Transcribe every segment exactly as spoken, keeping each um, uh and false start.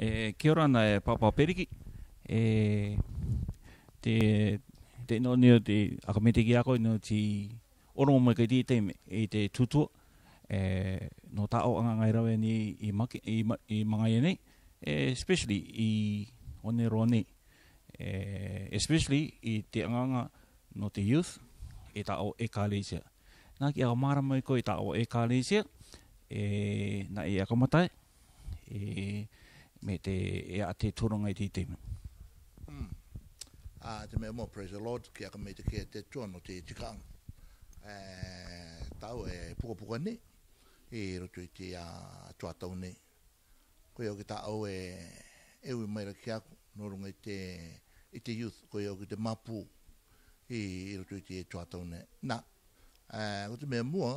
E, kia ora na e Papa Periki. E, te, te no neo te aka me te ki ako no ti oro mo mai kai te taime, e te tutua, e, no ta o anga ngai rawe ni i maki, i, ma, i mangai nei, e, especially i one ro nei, e, especially i te anga anga no te youth, e ta o ekalesia. Na ki aka mara mai ko e ta o ekalesia, e, na e aka matai, e, me te, e a te toro ngai te taime. Mm. A, te me mo, praise the Lord, ki aka me te ki te tua no te tika. E, tau e puka puka nei, e roto i te a tua tau nei. Ko e o ki ta o e, e ui mai ra ki aku, no runga i te, i te youth, ko e o ki te mapu, i, i roto i te tua tau nei. Na, e, ko te me mua,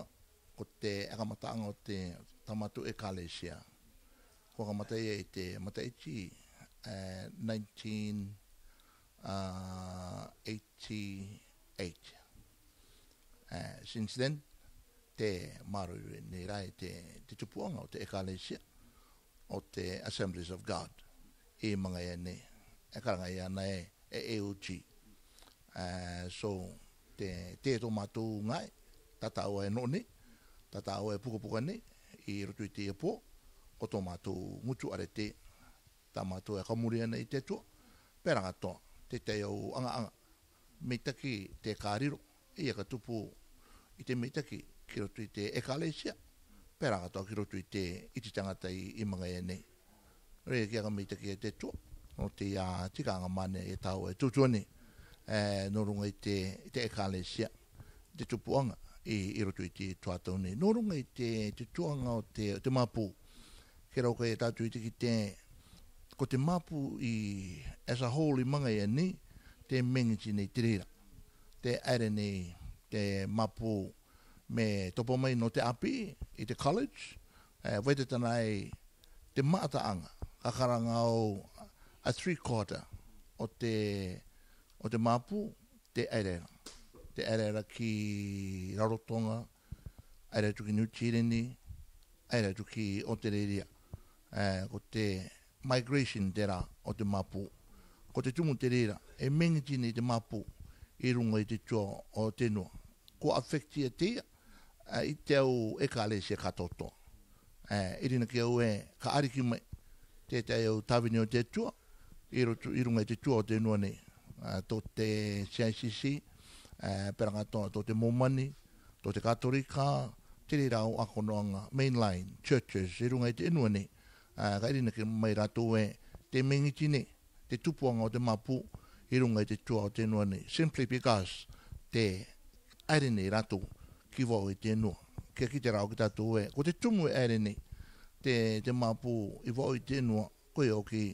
ko te aka mata anga o te ta matu ekalesia. Ko aka mata ia i te mata iti, e, nineteen, a, eighty-eight. E, since then, te maro i nei ra i te, te tupuanga o te ekalesia, o te Assemblies of God, i mangai nei, e karanga ia na e, e A O G. E, so, te, te to matu ngai, ta ta o e no nei, ta ta o e puka puka nei, i roto i te ia po, ko to matu ngutu arete, ta matu e ka muri ana i te tua, pera nga to, te te o anga anga, me taki te ka riro, ia ka tupu i te me taki, ki roto i te ekalesia, pera nga to ki roto i te, i te tangata i, i mangai nei. Re ki aka me taki e te tua, no te ia tika anga mane e tau e tutua nei, e, no runga i te, i te ekalesia, te tupuanga, i, i roto i te tua tau nei. No runga i te, te tuanga o te, o te mapu, ke rau ka e tatu i te ki te, ko te mapu i, as a whole i mangai nei, te mengiti nei te reira. Te aere nei, te mapu me topo mai no te api, i te college, e, vai te tana ai, te mata anga, ka karanga o a three quarter, o te, o te mapu, te aere ra. Te aere ra ki Rarotonga, aere tu ki New Zealand, aere tu ki Otereria. E, ko te migration te ra o te mapu. Ko te tumu te reira, e mengiti nei te mapu, i runga i te tua o te nua. Ko affect ia te ia, e, i te au ekalesia ka toto. E, i rina ki au e, ka ariki mai, te te au tavini o te tua, i roto, i runga i te tua o te nua nei. E, to te C I C C, e, pera nga to, to te Momani, to te Katorika, te reira au ako noanga, mainline, churches, i runga i te nua nei. E, ka i rina ki mai ratou e, te mengiti nei, te tupuanga o te mapu, i runga i te tua o te nua nei. Simply because, te aere nei ratou, ki vao i te nua. Ke ki te rau ki tatou e, ko te tumu e aere nei, te, te mapu, i vao i te nua, ko e o ki,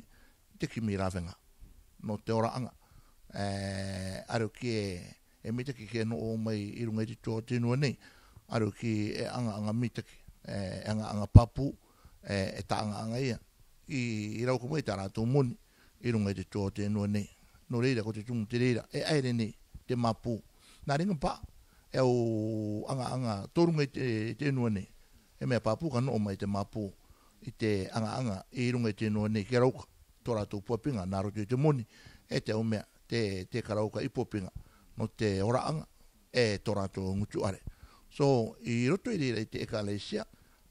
te kimi ravenga. No te ora anga. E, aro ki e, e mitaki ke no o mai i runga i te tua o te nua nei. Aro ki e anga anga mitaki, e, anga anga papu, e, e ta anga anga ia. I, i rau ko mai ta ratou moni, i runga i te tua o te nua nei. No reira ko te tumu te reira, e aere nei, te mapu. Na ringa pa, e o anga anga, to runga i te, te nua nei. E mea papu ka no o mai te mapu, i te anga anga, i runga i te nua nei, ke rau ka. To ratou puapinga, na roto i te moni, e te au mea, te, te karauka i puapinga, no te ora anga, e to ratou ngutu are. So, i roto i reira i te ekalesia,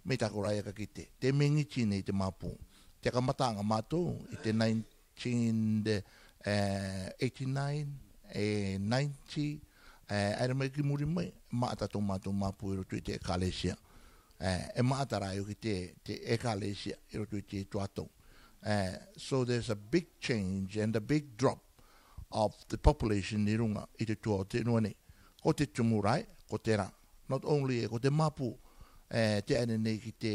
me ta ko ra ia ka ki te, te mengiti nei te mapu. Te ka mata anga matou, i te nineteen, e, eighty-nine, e, ninety, e, aere mai ki muri mai, mata to matou mapu i roto i te ekalesia. E, e mata ra io ki te, te ekalesia, i roto i te tua tau. E, so there's a big change and a big drop of the population i runga i te tua o te nua nei. Ko te tumu ra e, ko te ra. Not only e, ko te mapu, e, te aere nei ki te,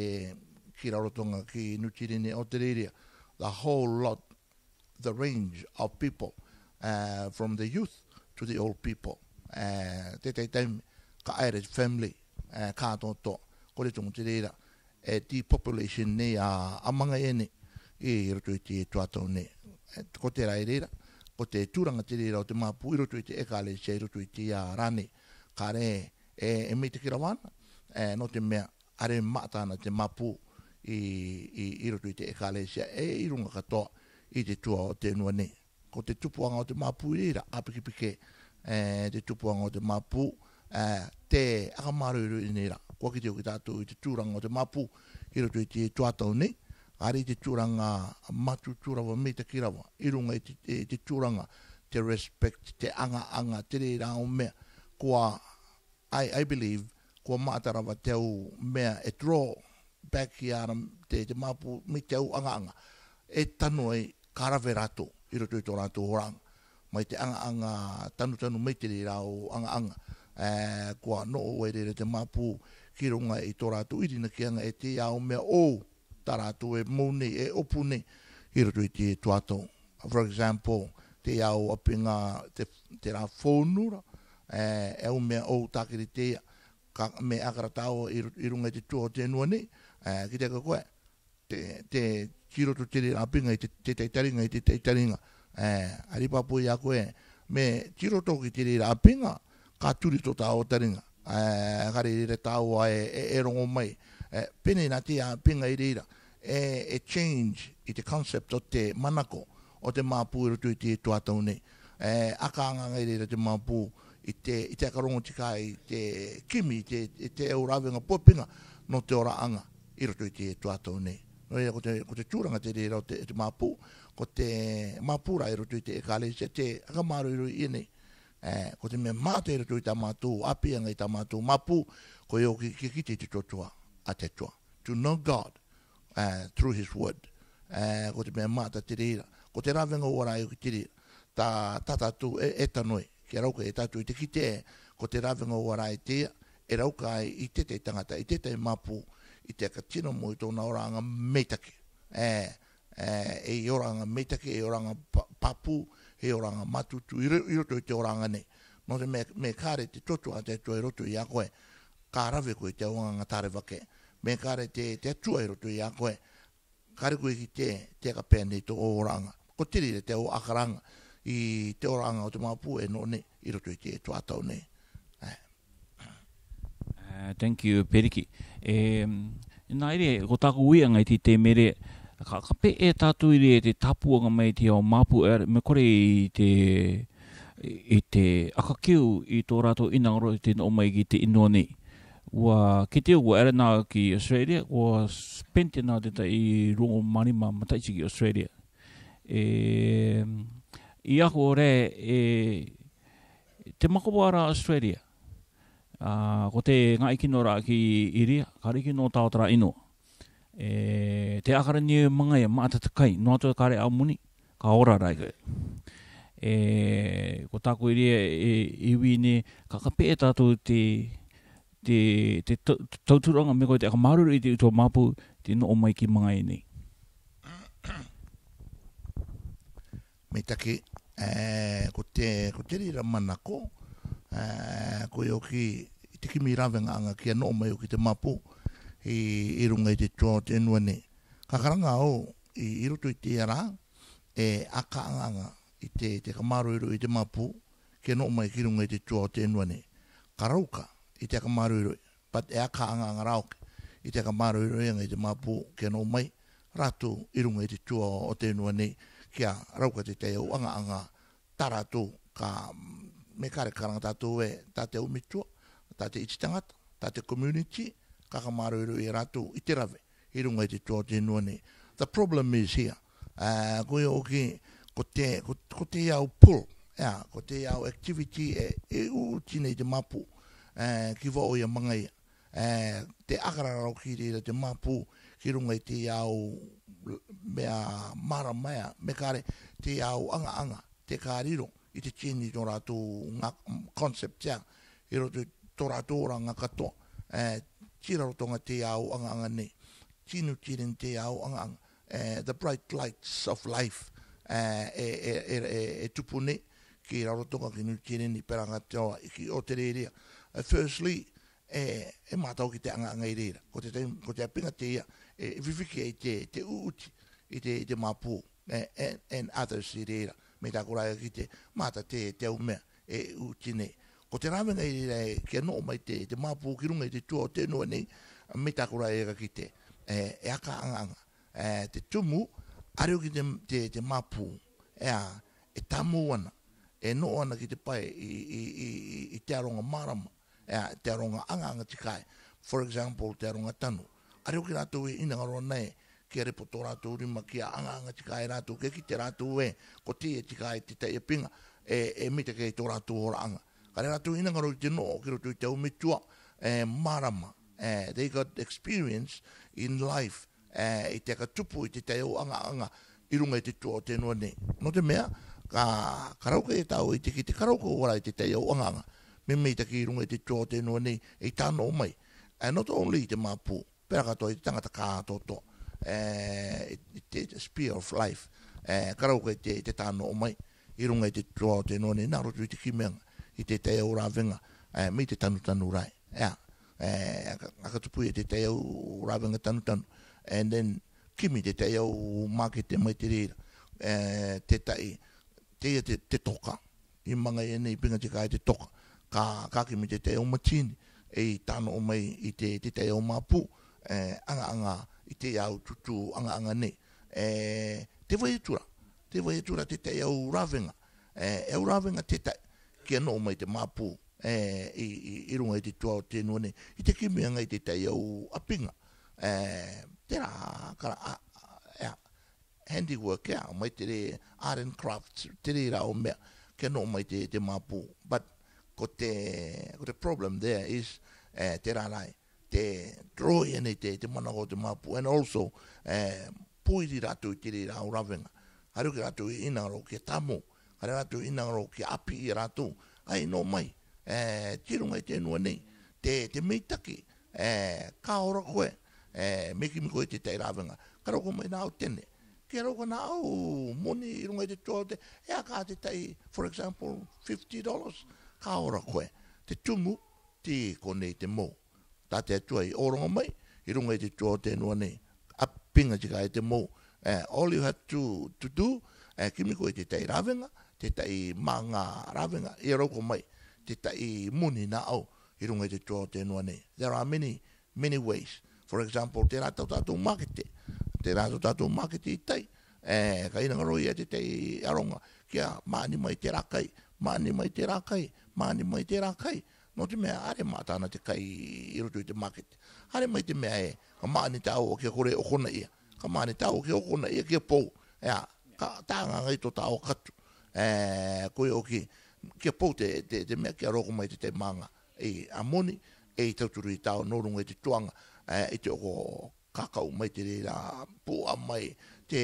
ki Rarotonga, ki New Zealand, Otereria, the whole lot, the range of people, e, from the youth to the old people. E, te tai taime, ka aere family, e, ka to to, ko te tumu te reira, e, te population nei a, a mangai nei, i roto i te tua tau nei. E, ko te ra i reira, ko te turanga te reira o te mapu i roto i te ekalesia i roto i te ia ra nei. Ka re, e, e mitaki rawa ana, e, no te mea, are mata ana te mapu, i, i, i roto i te ekalesia, e i ruŋa katoa i te tua o te enua nei. Ko te tupuaŋa o te māpū i reira, ʻāpikipiki, e, te tupuaŋa o te māpū, e, te ʻakamāroiroi nei ra. Kua kite ʻoki tātou i te tūraŋa o te māpū i roto i te tua tau nei, ʻāreʻa i te tūraŋa mātutu rava, meitaki rava, i ruŋa i te, i te tūraŋa, te respect, te aŋa-aŋa, te reira o mea, kua, I, I believe, kua maʻata rava te au mea e draw back ia ra te, te māpū mai te au aŋa-aŋa. E tano ai ka rave rātou i roto i tō rātou oraraʻa. Mai te aŋa-aŋa, tanutanu mai te reira o aŋa-aŋa. E, kua noʻo ai reira te māpū ki ruŋa i tō rātou irinakiaŋa e te au mea ʻou, tā rātou e mou nei, e ʻopu nei, i roto i te tua tau. For example, te au ʻāpiŋa, te, te rā fonu ra, e, e au mea ʻou tākiri te ia, ka, mea ʻākara tāua i ru-, i ruŋa i te tua o te enua nei, e, kitea koe, te, te, tiro tō te reira ʻāpiŋa i te, te taitariŋa, i te taitariŋa. E, ʻāreʻa pāpū ia koe, mea tiro tō ki te reira ʻāpiŋa, ka turi tō tāua tariŋa. E, ka reira tāua e, e, e roŋo mai. E, pē nei nā te ʻāpiŋa i reira. E, e change i te concept o te manako o te māpū i roto i te tua tau nei. E, ʻaka aŋa-aŋa i reira te māpū i te, i te ʻaka roŋo tika i te kimi, i te, i te au rāveaŋa puapiŋa nō te oraraʻa i roto i te tua tau nei. Nō reira, ko te, ko te tūraŋa te reira o te, te māpū, ko te māpū rā i roto i te ekalesia, te ʻakamāroiroi ia nei. E, ko te mea maʻata i roto i tā mātou, ʻāpī aŋa i tā mātou māpū, ko ʻoku ʻikai kite i te tua tau, ʻa te Atua. To know God, e, through his word. E, ko te mea maʻata te reira. Ko te rāveaŋa ua ra ʻoku ʻi te reira. Tā, tā tātou e, e tano ai, kia rauka e tātou i te kite, ko te rāveaŋa ua ra i te ia, e rauka ai i te tahi taŋata, i te tahi māpū, i te ʻaka tino mō i tōna oraraʻa meitaki. E, e, e oraraʻa meitaki, e oraraʻa pā-, pāpū, e oraraʻa mātutu, i ro-, i roto i te oraraʻa nei. Nō te mea, mea kare te tua tau ʻa te Atua i roto ia koe, ka rave koe i te au aŋa-aŋa tārevake. Mea kare te, te Atua i roto ia koe, kare koe ki te, te ʻaka pē nei tō oraraʻa. Ko te reira te au ʻakaraŋa i te oraraʻa o te māpū e noʻo nei, i roto i te tua tau nei. E. E, thank you, Periki. E, nā reira, ko tāku uiaŋa i te, te mea reira, ka, ka peʻe tātou i reira te tāpuakiʻanga mai te au māpū, e, mea kore i te, i te ʻaka keu i tō rātou ʻinanga roa te noʻo mai ki te ʻenua nei. ʻUa, ki te, ʻua ʻere nā ki Australia, ʻua spend nā te tahi ruangamā rima mataʻiti ki Australia. E, i ako ʻore, e, te makava ra Australia. A, ko te ngaahi kino ra ki iria, ka riki no tau tara ino. E, te ʻakara ni mangai, maʻata te kai, noa atu ka re ʻamuni, ka ora ra ke. E, ko tāku iria, e, iwi ni, ka, ka peʻe tātou te, te, te tau-, tauturu aŋa mea ko te ʻakamāuruuru i te ʻutuāfare māpū, te noʻo mai ki mangai nei. Meitaki, e, ko te, ko te reira manako, e, ko ʻoku ʻi te kimi rāveaŋa aŋa kia noʻo mai ʻoki te māpū i, i ruŋa i te tua o te ʻenua nei. Ka karanga au i, i roto i te ara, e, ʻaka aŋa-aŋa i te, te ʻakamāuruuru i te māpū, kia noʻo mai ki ruŋa i te tua o te ʻenua nei. Ka rauka i te ʻakamāuruuru, but e ʻaka aŋa-aŋa ra ʻoki i te ʻakamāuruuru aŋa i te māpū kia noʻo mai rātou i ruŋa i te tua o te ʻenua nei, kia rauka te taiau aŋa-aŋa tā rātou, ka, mm, mea kare karanga tātou e, tā te au metua, tā te iti taŋata, tā te community, ka ʻakamāuruuru ia rātou i te rave i ruŋa i te tua o te ʻenua nei. The problem is here. A, ko ʻoku ʻi, ko te, ko, ko te au pull, ʻa, ko te au activity e, e ʻuti nei te māpū, a, ki vao ia mangai. A, te ʻakara ra ʻoku ʻi reira te māpū ki ruŋa i te au mea māramarama, mea kare te au aŋa-aŋa, te ka riro i te tini tō rātou ŋā concept ia, i roto i tō rātou oraraʻa katoa, e, tira roto aŋa te au aŋa-aŋa nei, te Niu Tīreni te au aŋa-aŋa, e, the bright lights of life, e, e, e tupu nei, ki raro roto aŋa ki Niu Tīreni, pē ra aŋa te au i ki Ōtereria. E, firstly, e, e mātau ki te aŋa-aŋa i reira. Ko te taim-, ko te ʻāpiŋa te ia, e, viviki ai te, te ʻuti, i te, i te māpū, e, e, and others i reira. Mei tāku ra e kite, maʻata te, te au mea, e ʻuti nei. Ko te rāveaŋa i reira e, kia noʻo mai te, te māpū ki ruŋa i te tua o te ʻenua nei, mei tāku ra e kite. e, e aka aŋa-aŋa. E, te tumu, a reo ki te, te, te māpū. E a, e tāmou ana, e no'o ana ki te pae i, i, i, i, i te aroŋa mārama. E a, te aroŋa aŋa-aŋa tikae. For example, te aroŋa tanu. A reo ki rātou e 'inaŋaroa nai, kia repo tō rātou rima, kia aŋa-aŋa tikae rātou, kia kite rātou e, ko teie tikae te tai 'āpiŋa, e, e mita kei tō rātou hora'aŋa. Ka rē rātou 'inaŋaro i te no'o ki roto i te au metua, e, mārama. E, they got experience in life, e, i te aka tupu i te tai au aŋa-aŋa i ruŋa i te tua o te nua nei. Nō te me'a, ka, ka rauka e tāua i te kite, ka rauka o ara i te tai au aŋa-aŋa. Me'e me'e taki i ruŋa i te tua o te nua nei, e tāno'o mai. E, not only i te māpū, pē ra katoa i te taŋata kātoatoa. E, i, i te spear of life. E, ka rauka i te, i te tāno'o mai i ruŋa i te tua o te nua nei, nā roto i te kimi aŋa, i te tai au rāveŋa, e, mei te tanutanu rae. E a, e, aka, aka tupu i te tai au rāveŋa tanutanu. And then, kimi te tai au mākete mai te reira. E, te tai, te ia te, te toka. I Mangaia nei, 'āpiŋa tikae te toka. Ka, ka kimi te tai au matini, e tāno'o mai i te, te tai au māpū, e, aŋa-aŋa i te au tūtū aŋa-aŋa nei. E, te vai atura, te vai atura te tai au rāveŋa. E, e au rāveŋa te tai, kia no'o mai te māpū, e, i, i, i ruŋa i te tua o te nua nei. I te kimi aŋa i te tai au 'āpiŋa. E, terā, ka ra, a, a, e a, handiwork, e a, mai te reira art and crafts, te reira o me'a, kia no'o mai te, te māpū. But, ko te, ko te problem there is, e, terā rae, te draw ia nei te, te manako o te māpū. And also, e, pūiri rātou i te reira au rāveŋa. A reo ki rātou e 'inaŋaro kia tāmou, ka rē rātou e 'inaŋaro kia 'āpī ia rātou. Ai, no'o mai, e, ki ruŋa i te nua nei, te, te me'e taki, e, ka ora koe, e, me'e kimi koe i te tai rāveŋa. Ka rauka mai nā au tene, kia rauka nā au moni i ruŋa i te tua o te, e aka te tai, for example, fifty dollars, ka ora koe. Te tumu, tī konei te mou. Tā te Atua i oronga mai i ruŋa i te tua o te nua nei. 'Āpiŋa tikae te mou. E, all you have to, to do, e, kimi koe i te tai rāveŋa, te tai mā'aŋa rāveŋa, ia rauka mai te tai moni nā au i ruŋa i te tua o te nua nei. There are many, many ways. For example, terā tau tātou mākete, terā tau tātou mākete i tai, e, ka 'inaŋaro ia te tai aroŋa kia ma'ani mai terā kai, ma'ani mai terā kai, ma'ani mai terā kai. Nō te me'a, 'āre'ā ma'ata ana te kai i roto i te mākete. 'Āre'ā mai te me'a ē, ka ma'ani tāua kia kore okona ia, ka ma'ani tāua kia okona ia kia pou. E a, ka, taŋa ŋai tō tāua katu. E, koe 'oki, kia pou te, te, te me'a, kia roko mai te tai mā'aŋa, e, a moni, e, i tauturu i tāua nō ruŋa i te tuaŋa, e, i te 'oko kakau mai te reira, pu'a mai te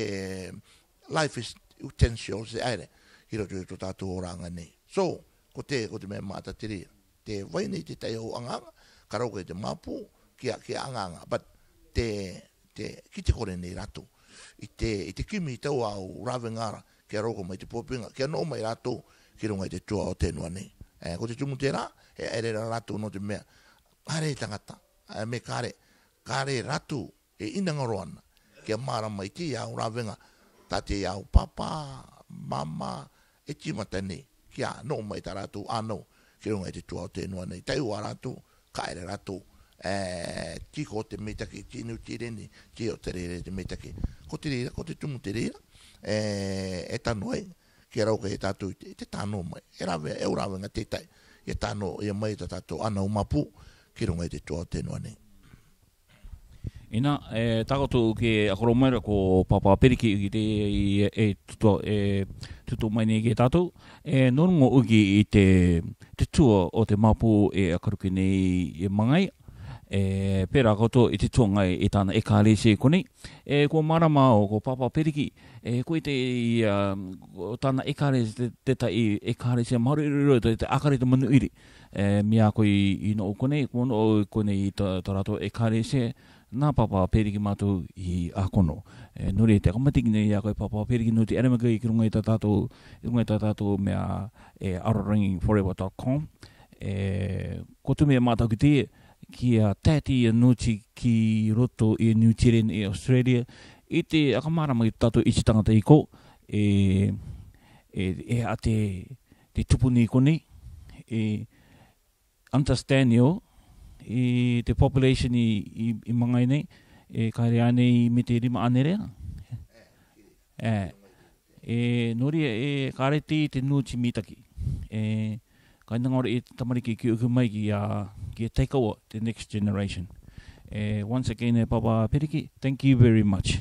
life is utensils, e, 'aire i roto i tō tātou oranga nei. So, ko te, ko te me'e ma'ata te reira. Te vai nei te tai au aŋa-aŋa, ka rauka i te māpū, kia, kia aŋa-aŋa. But te, te, ki te kore nei rātou i te, i te kimi i tau au rāveŋa ra, kia rauka mai te pōpiŋa, kia no'o mai rātou ki ruŋa i te tua o te nua nei. E, ko te tumu terā, e, 'aire rā rātou nō te me'a, 'āre'ā taŋata, e, me'e kare, kare rātou e 'inaŋaro ana kia mārama i te au rāveŋa, tā te au pāpā, māmā, e tīmata nei, kia no'o mai tā rātou 'ānau ki ruŋa i te tua o te nua nei. Tai'o ā rātou, ka 'aire rātou, e, tī ko te me'e taki, tī Niu Tīreni, tī Oterere te me'e taki. Ko te reira, ko te tumu te reira, e, e tano ai, kia rauka e tātou i te, i te tano mai. E rāveŋa, e au rāveŋa te tai, e tano, e mai tā tātou 'ānau māpū ki ruŋa i te tua o te nua nei. Ina, e, tā koutou ke 'akaro mai ra ko Pāpā Periki i te, i, e, tutua, e, tutua mai nei ki a tātou, e, nō ruŋa 'oki i te, te tua o te māpū e 'akaro ki nei e Mangaia, e, pē ra koutou i te tuaŋa i tāna ekaresia konei, e, ko mārama 'ā ko Pāpā Periki, e, ko i te, i, a, ko tāna ekaresia, te, te tai ekaresia māroiroi, te, te 'akaro te manu'iri. E, me'e koe i, i no'o konei, ko no'o konei i tā, tā rātou ekaresia, nā Pāpā Periki mātou i 'ākono. E, nō reira te 'aka matiki nei a koe Pāpā Periki nō te 'are'are'amaa ki ruŋa i tā tātou, i ruŋa i tā tātou me'a, e, arorangi forever dot com. E, ko te me'e mātau ki te, kia tae te ia noti ki roto i New Zealand, i Australia, i te 'aka mārama i tā tātou i te taŋata i kō, e, e, e a te, te tupu nei konei, e, understand you, i te population i, i, i Mangaia nei, E, ka rere anei me te rima anere? E, e, nō reira, e, ka rere te, te nū ti mitaki. E, ka hinaaro e te tamariki ki uku mai ki a, ki a take over the next generation. E, once again, e, Papa Periki, thank you very much.